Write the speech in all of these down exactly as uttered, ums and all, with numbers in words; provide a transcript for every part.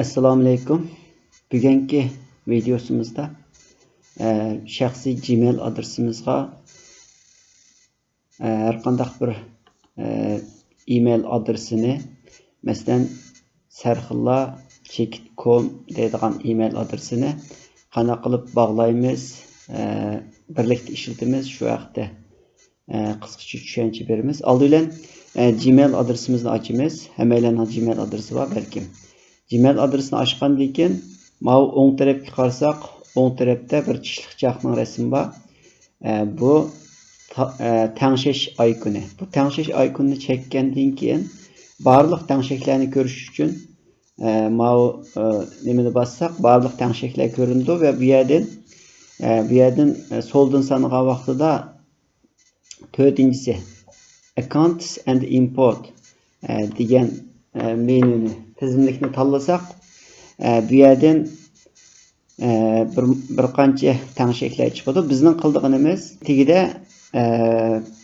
ئەسسالامۇئەلەيكۇم. بۈگۈنكى ۋىدېئوسىمىزدا، ئە، شەخسىي جىمېيل ئادرېسىمىزغا، ئە، ھەرقانداق بىر، ئە، ئىمېيل ئادرېسىنى، مەسىلەن، سەرخىللا چېكىت كوم دەيدىغان ئىمېيل ئادرېسىنى قانداق قىلىپ باغلايمىز، ئە، بىرلىكتە ئىشلىتىمىز، شۇ ھەقتە ئە، قىسقىچە چۈشەنچە بېرىمىز. ئالدى بىلەن، ئە، جىمېيل ئادرېسىمىزنى ئاچىمىز. ھەممەيلەننىڭ جىمېيل ئادرېسى بار بەلكىم. جىمېيل ئادرېسىنى ئاچقاندىن كېيىن، ماۋۇ ئوڭ تەرەپكە قارىساق، ئوڭ تەرەپتە بىر چىشلىق چىراغنىڭ رەسىمى بار. ئە، بۇ تا-، ئە، تەڭشەش ئايكونى. بۇ تەڭشەش ئايكونىنى چەككەندىن كېيىن، بارلىق تەڭشەكلەرنى كۆرۈش ئۈچۈن، ئە، ماۋۇ، ئە، نېمىنى باسساق، بارلىق تەڭشەكلەر كۆرۈنىدۇ ۋە بۇ يەردىن، ئە، بۇ يەردىن، ئە، سولدىن سانىغان ۋاقتىدا، تۆتىنچىسى، Accounts and Import، ئە، دېگەن، ئە، مېنۇنى، تىزىملىكنى تاللىساق، ئە، بۇ يەردىن، ئە، بىر، بىر قانچە تەڭشەكلەر چىقىدۇ. بىزنىڭ قىلىدىغىنىمىز تېگىدە، ئە،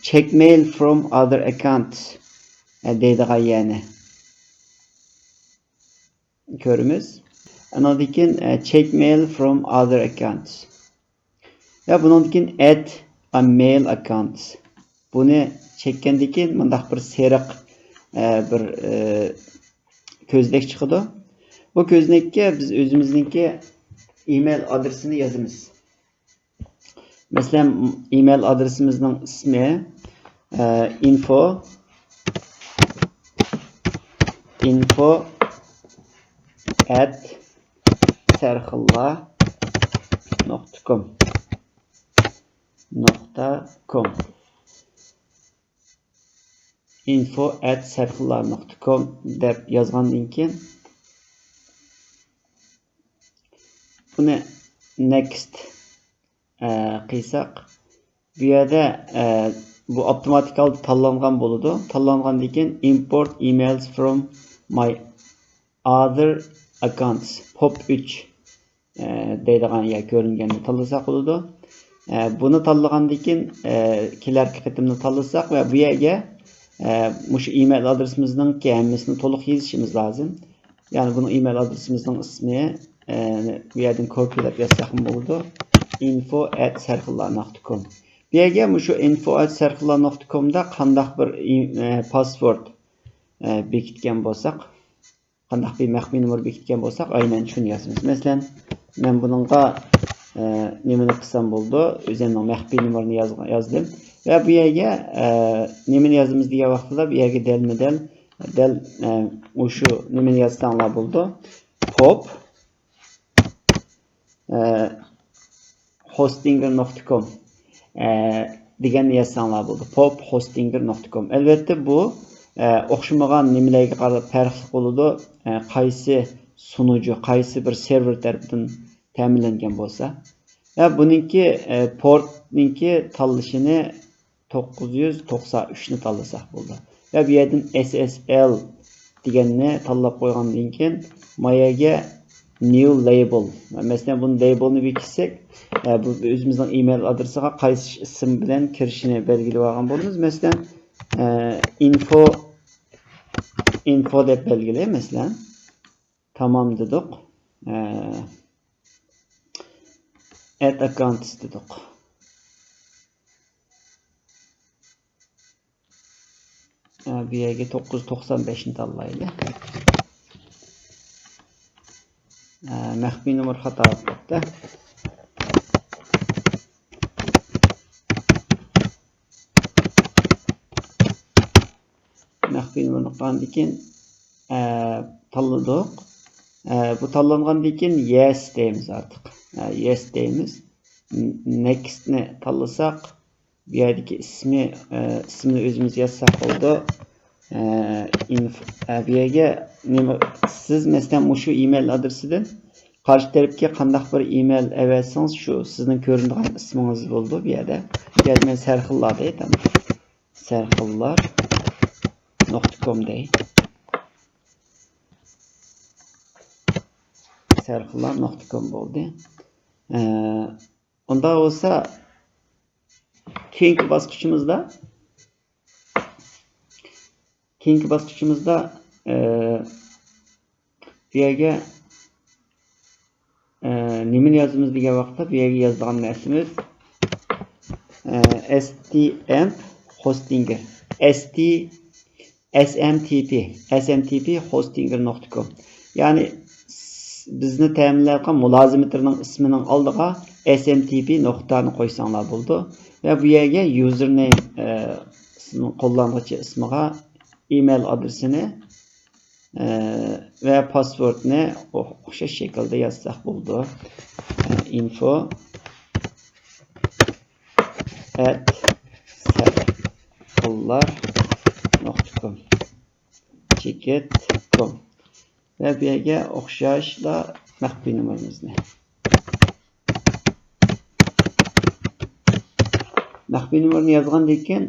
Check mail from other accounts، ئە، دەيدىغان يەرنى كۆرىمىز. ئانىڭدىن كېيىن، ئە، Check mail from other accounts. ۋە بۇنىڭدىن كېيىن Add a mail account. بۇنى چەككەندىن كېيىن مۇنداق بىر سېرىق، ئە، بىر، ئە، كۆزنەك چىقىدۇ. بۇ كۆزنەككە بىز ئۆزىمىزنىڭكى ئىمېيل ئادرېسىنى يازىمىز. مەسىلەن، ئىمېيل ئادرېسىمىزنىڭ ئىسمى، ئە، info، info at serxilla نقطة com، نقطة com، info at serxilla نقطة com دەپ يازغاندىن كېيىن، بۇنى next، ئە، قىلساق، بۇ يەردە، ئە، بۇ ئاپتوماتىك ھالدا تاللانغان بولىدۇ. تاللانغاندىن كېيىن import emails from my other accounts، pop ئۈچ، ئە، دەيدىغان يەر كۆرۈنگەننى تاللىساق بولىدۇ. ئە، بۇنى تاللىغاندىن كېيىن، ئە، كېلەركى قېتىمنى تاللىساق ۋە بۇ يەرگە، ئە، مۇشۇ ئىمېيل ئادرېسىمىزنىڭكى ھەممىسىنى تولۇق يېزىشىمىز لازىم. يەنى بۇنىڭ ئىمېيل ئادرېسىمىزنىڭ ئىسمى، ئە، بۇ يەردىن كوپىيلاپ يازساقمۇ بولىدۇ. info at serxilla نقطة com. بۇ يەرگە مۇشۇ info at serxilla نقطة com دا قانداق بىر ئى-، ئە، پاسۋورت، ئە، بېكىتكەن بولساق، قانداق بىر مەخپىي نومۇر بېكىتكەن بولساق، ئاينەن شۇنى يازىمىز. مەسىلەن، مەن بۇنىڭغا، ئە، نېمىنى قىلسام بولىدۇ؟ ئۆزۈمنىڭ مەخپىي نومۇرىنى ياز-، يازدىم. ۋە بۇ يەرگە، ئە، نېمىنى يازىمىز دېگەن ۋاقتىدا، بۇ يەرگە دەلمۇ دەل، دەل، ئە، مۇشۇ نېمىنى يازساڭلار بولىدۇ. pop، ئە، hostinger نقطة com، ئە، دېگەننى يازساڭلار بولىدۇ. pop hostinger نقطة com. ئەلۋەتتە، بۇ، ئە، ئوخشىمىغان نېمىلەرگە قاراپ پەرقلىق بولىدۇ. ئە، قايسى سۇنۇجى، قايسى بىر سېرۋېر تەرىپىدىن تەمىنلەنگەن بولسا. ۋە بۇنىڭكى، ئە، پورتنىڭكى تاللىشىنى توققۇز يۈز توقسان ئۈچنى تاللىساق بولىدۇ. ۋە بۇ يەردىن S S L دېگەننى تاللاپ قويغاندىن كېيىن، ما يەرگە new label. مەسىلەن، بۇنى لەيبىلنى بېكىتسەك، ئە، بۇ ئۆزىمىزنىڭ ئىمېيل ئادرېسىغا قايسى ئىسىم بىلەن كىرىشىنى بەلگىلەپ ئالغان بولىمىز. مەسىلەن، ئە، info، info دەپ بەلگىلەي، مەسىلەن. تامام دېدۇق. ئە، add accounts دېدۇق. ئە، بۇ يەرگە توققۇز يۈز توقسان بەشنى تاللايلى. ئە، مەخپىي نومۇر خاتا بولۇپتۇ. مەخپىي نومۇرنى قىلغاندىن كېيىن، ئە، تاللىدۇق. ئە، بۇ تاللانغاندىن كېيىن yes دەيمىز ئارتۇق. ئە، yes دەيمىز. Next نى تاللىساق، بۇ يەردىكى ئىسمى، ئە، ئىسمىنى ئۆزىمىز يازساق بولىدۇ. ئە، ئىنف-، ئە، بۇ يەرگە نېمە، سىز مەسىلەن مۇشۇ ئىمېيل ئادرېسىدىن قارشى تەرەپكە قانداق بىر ئىمېيل ئەۋەتسىڭىز، شۇ سىزنىڭ كۆرۈنىدىغان ئىسمىڭىز بولىدۇ بۇ يەردە. بۇ يەردە مەن سەرخىللا دەيتتىم. سەرخىللار نۇقتا كوم دەي. سەرخىللار نۇقتا كوم بولدى. ئە، ئۇنداق بولسا، كېيىنكى باسقۇچىمىزدا، كېيىنكى باسقۇچىمىزدا، ئە، بۇ يەرگە ئە، نېمىنى يازىمىز دېگەن ۋاقىتتا، بۇ يەرگە يازىدىغان نەرسىمىز، ئە، S T M Hostinger. S T، S M T P، S M T P hostinger نۇقتا كوم. يەنى س-، بىزنى تەمىنلەيدىغان مۇلازىمىتىنىڭ ئىسمىنىڭ ئالدىغا S M T P نۇقتانى قويساڭلار بولىدۇ. ۋە بۇ يەرگە يۇزېرنېيم، ئە، سىزنىڭ قوللانغۇچى ئىسمىغا، ئىمېيل ئادرېسىنى، ئە، ۋە پاسۋورتنى ئوخ-، ئوخشاش شەكىلدە يازساق بولىدۇ. ئە، info at سەرخىللار نۇقتا كوم، چېكىت كوم. ۋە بۇ يەرگە ئوخشاشلا مەخپىي نومۇرىمىزنى. مەخپىي نومۇرنى يازغاندىن كېيىن،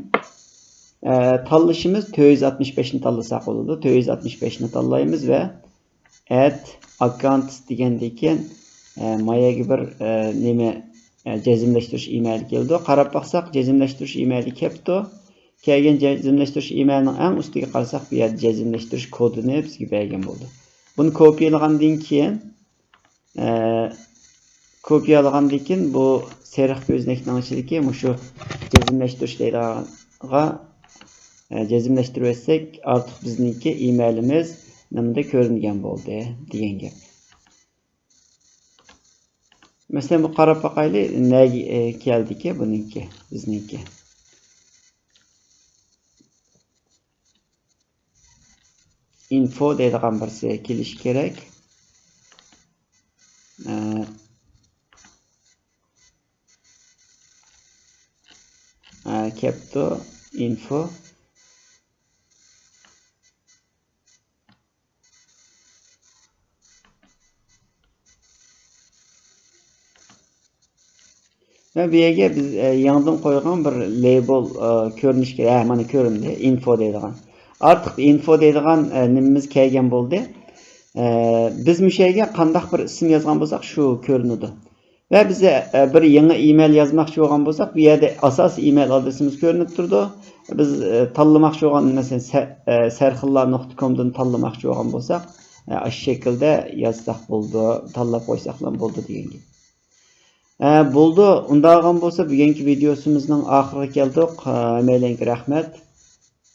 ئە، تاللىشىمىز تۆت يۈز ئاتمىش بەشنى تاللىساق بولىدۇ. تۆت يۈز ئاتمىش بەشنى تاللايمىز ۋە add accounts دېگەندىن كېيىن، ئە، ما يەرگە بىر، ئە، نېمە، ئە، جەزملەشتۈرۈش ئىمېيلى كېلىدۇ. قاراپ باقساق، جەزملەشتۈرۈش ئىمېيلى كەپتۇ. كەلگەن جەزملەشتۈرۈش ئىمېيلىنىڭ ئەڭ ئۈستىگە قارىساق، بۇ يەردە جەزملەشتۈرۈش كودىنى بىزگە بەرگەن بولدى. بۇنى كوپىيالىغاندىن كېيىن، ئە، كوپىيالىغاندىن كېيىن بۇ سېرىق كۆزنەكنىڭ ئىچىدىكى مۇشۇ جەزملەشتۈرۈش دەيدىغانغا، ئە، جەزملەشتۈرۈۋەتسەك، ئارتۇق بىزنىڭكى ئىمېيلىمىز نېمىدە كۆرۈنگەن بولدى دېگەن گەپ. مەسىلەن، بۇ قاراپ باقايلى، نەگە، ئە، كەلدىكى بۇنىڭكى، بىزنىڭكى. ئىنفو دەيدىغان بىرسى كېلىشى كېرەك. ئە، ئە، كەپتۇ، ئىنفو. ۋە بۇ يەرگە بىز، ئە، يېڭىدىن قويغان بىر لېبېل، ئە، كۆرۈنۈشى كېرەك. ھە، مانا كۆرۈندى، ئىنفو دەيدىغان. ئارتۇق ئىنفو دەيدىغان، ئە، نېمىمىز كەلگەن بولدى. ئە، بىز مۇشۇ يەرگە قانداق بىر ئىسىم يازغان بولساق، شۇ كۆرۈنىدۇ. ۋە بىز، ئە، بىر يېڭى ئىمېيل يازماقچى بولغان بولساق، بۇ يەردە ئاساسىي ئىمېيل ئادرېسىمىز كۆرۈنۈپ تۇرىدۇ. بىز، ئە، تاللىماقچى بولغان، مەسىلەن، سە-، ئە، سەرخىللار نۇقتا كومدىن تاللىماقچى بولغان بولساق، ئە، ئاشۇ شەكىلدە يازساق بولىدۇ، تاللاپ قويساقلا بولىدۇ دېگەن گەپ. ئە، بولىدۇ. ئۇنداق بولسا، بۈگۈنكى ۋىدېيوسىمىزنىڭ ئاخىرىغا كەلدۇق. ئە، ھەممەيلەنگە رەھمەت.